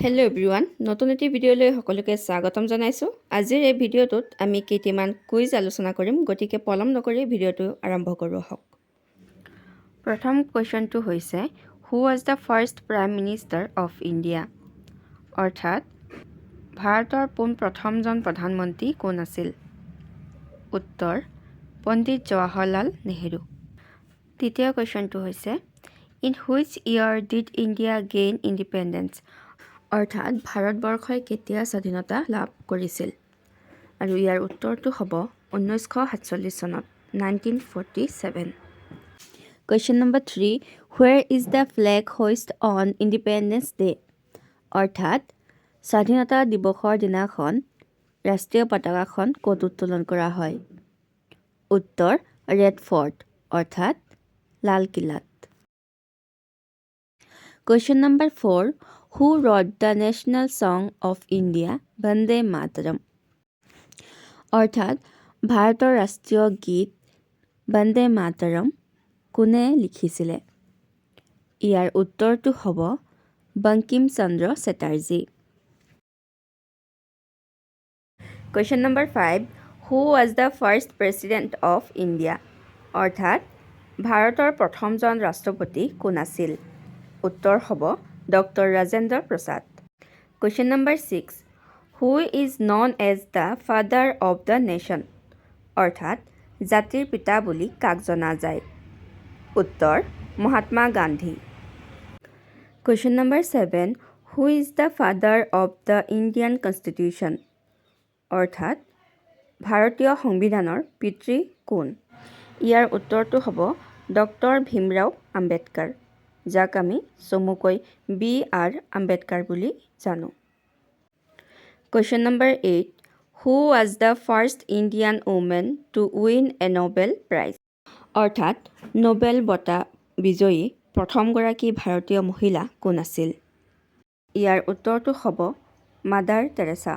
Hello' everyone, নতুন এটি ভিডিঅ'লৈ সকলোকে স্বাগতম জনাইছোঁ। আজিৰ এই ভিডিঅ'টোত আমি কেইটিমান কুইজ আলোচনা কৰিম, গতিকে পলম নকৰি ভিডিঅ'টো আৰম্ভ কৰোঁ আহক। প্ৰথম কুৱেশ্যনটো হৈছে, "Who was the first Prime Minister of India?" অৰ্থাৎ ভাৰতৰ পোনপ্ৰথমজন প্ৰধানমন্ত্ৰী কোন আছিল? উত্তৰ পণ্ডিত জৱাহৰলাল নেহেৰু। দ্বিতীয় কুৱেশ্যনটো হৈছে, "In which year did India gain independence?" অৰ্থাৎ ভাৰতবৰ্ষই কেতিয়া স্বাধীনতা লাভ কৰিছিল? আৰু ইয়াৰ উত্তৰটো হ'ব 1947 চনত, 1947। Question number 3, where is the flag hoist on Independence Day? অৰ্থাৎ স্বাধীনতা দিৱসৰ দিনাখন ৰাষ্ট্ৰীয় পতাকাখন ক'ত উত্তোলন কৰা হয়? উত্তৰ ৰেড ফৰ্ট, অৰ্থাৎ লালকিল্লাত। Question number 4, who wrote the national song of India, Vande Mataram? অৰ্থাৎ ভাৰতৰ ৰাষ্ট্ৰীয় গীত বন্দে মাতৰম কোনে লিখিছিলে? ইয়াৰ উত্তৰটো হ'ব বংকিম চন্দ্ৰ Chatterjee. Question number 5, who was the first President of India? অৰ্থাৎ ভাৰতৰ প্ৰথমজন ৰাষ্ট্ৰপতি কোন আছিল? উত্তৰ হ'ব doctor Rajendra Prasad. Question number 6, who is known as the Father of the Nation? অৰ্থাৎ জাতিৰ পিতা বুলি কাক জনা যায়? উত্তৰ Mahatma Gandhi. Question number 7, who is the father of the Indian Constitution? অৰ্থাৎ ভাৰতীয় সংবিধানৰ পিতৃ কোন? ইয়াৰ উত্তৰটো হ'ব ডক্টৰ ভীমৰাও আম্বেদকাৰ, যাক আমি চমুকৈ বি আৰ আম্বেদকাৰ বুলি জানো। Question number 8, who was the first Indian woman to win a Nobel Prize? অৰ্থাৎ নোবেল বঁটা বিজয়ী প্ৰথমগৰাকী ভাৰতীয় মহিলা কোন আছিল? ইয়াৰ উত্তৰটো হ'ব mother Teresa.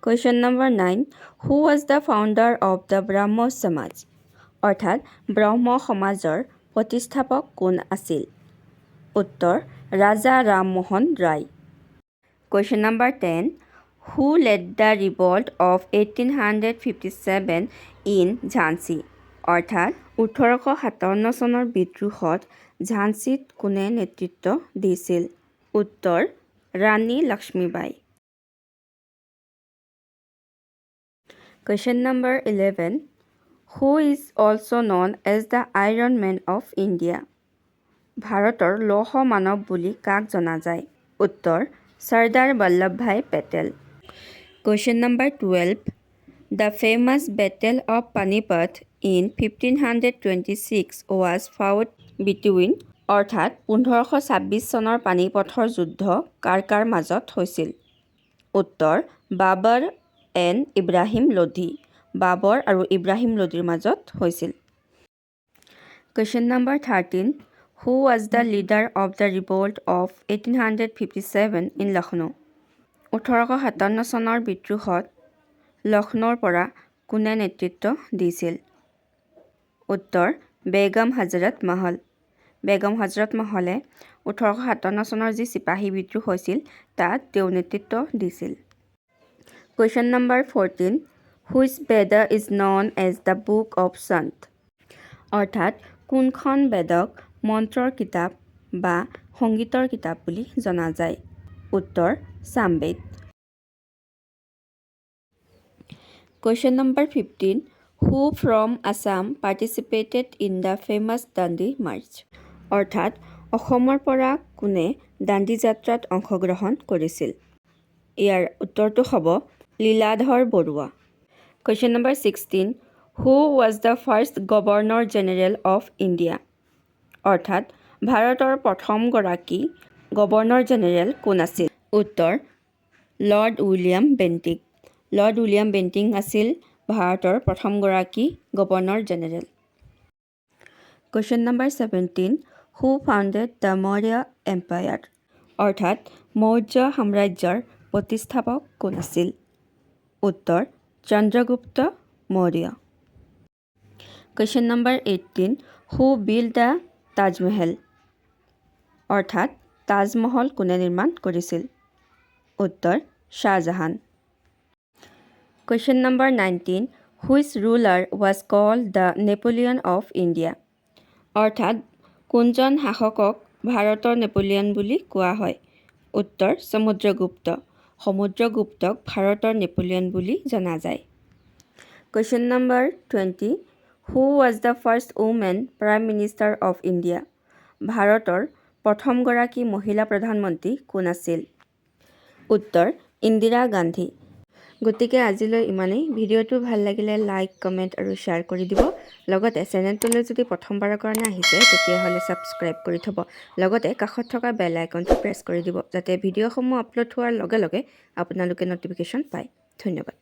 Question number 9, who was the founder of the Brahmo Samaj? অৰ্থাৎ ব্ৰহ্ম সমাজৰ প্ৰতিষ্ঠাপক কোন আছিল? উত্তৰ Raja Rammohan Roy. Question number 10, who led the revolt of 1857 in Jhansi? অৰ্থাৎ 1857 চনৰ বিদ্ৰোহত ঝান্সীত কোনে নেতৃত্ব দিছিল? উত্তৰ ৰাণী Lakshmibai. Question number 11, who is also known as the Iron Man of India? ভাৰতৰ লৌহ মানৱ বুলি কাক জনা যায়? উত্তৰ Sardar Vallabhbhai Patel. Question number 12, the famous Battle of Panipat in 1526 was fought between? অৰ্থাৎ 1526 চনৰ পানিপথৰ যুদ্ধ কাৰ কাৰ মাজত হৈছিল? উত্তৰ বাবৰ এণ্ড ইব্ৰাহিম লোধি। বাবৰ আৰু ইব্ৰাহিম লোধিৰ মাজত হৈছিল। Question number 13, who was the leader of the revolt of 1857 in Lucknow? 1857 চনৰ বিদ্ৰোহত লক্ষ্ণৌৰ পৰা কোনে নেতৃত্ব দিছিল? উত্তৰ বেগম হজৰত মহল। বেগম হজৰত মহলে 1857 চনৰ যি চিপাহী বিদ্ৰোহ হৈছিল, তাত তেওঁ নেতৃত্ব দিছিল। Question number 14, which Veda is known as the book of chant? অৰ্থাৎ কোনখন বেদক মন্ত্ৰৰ কিতাপ বা সংগীতৰ কিতাপ বুলি জনা যায়? উত্তৰ Samaveda. Question number 15, who from Assam participated in the famous Dandi March? অৰ্থাৎ অসমৰ পৰা কোনে দাণ্ডি যাত্ৰাত অংশগ্ৰহণ কৰিছিল? ইয়াৰ উত্তৰটো হ'ব Liladhar Barua. Question number 16, who was the first Governor General of India? অৰ্থাৎ ভাৰতৰ প্ৰথমগৰাকী গভৰ্ণৰ জেনেৰেল কোন আছিল? উত্তৰ lord William Bentinck. Lord William Bentinck আছিল ভাৰতৰ প্ৰথমগৰাকী governor general. Question number 17, who founded the Maurya Empire? অৰ্থাৎ মৌৰ্য সাম্ৰাজ্যৰ প্ৰতিষ্ঠাপক কোন আছিল? উত্তৰ Chandragupta Maurya. Question number 18, who built the Taj Mahal? অৰ্থাৎ তাজমহল কোনে নিৰ্মাণ কৰিছিল? উত্তৰ Shah Jahan. Question number 19. Which ruler was called the Napoleon of India? অৰ্থাৎ কোনজন শাসকক ভাৰতৰ নেপোলিয়ন বুলি কোৱা হয়? উত্তৰ সমুদ্ৰগুপ্ত। সমুদ্ৰগুপ্তক ভাৰতৰ নেপোলিয়ন বুলি জনা যায়। Question number 20. Who was the first woman Prime Minister of India? ভাৰতৰ প্ৰথমগৰাকী মহিলা প্ৰধানমন্ত্ৰী কোন আছিল? উত্তৰ ইন্দিৰা গান্ধী। গতিকে আজিলৈ ইমানেই। ভিডিঅ'টো ভাল লাগিলে লাইক, কমেণ্ট আৰু শ্বেয়াৰ কৰি দিব। লগতে চেনেলটোলৈ যদি প্ৰথমবাৰৰ কাৰণে আহিছে, তেতিয়াহ'লে ছাবস্ক্ৰাইব কৰি থ'ব। লগতে কাষত থকা বেল আইকনটো প্ৰেছ কৰি দিব, যাতে ভিডিঅ'সমূহ আপলোড হোৱাৰ লগে লগে আপোনালোকে ন'টিফিকেশ্যন পায়। ধন্যবাদ।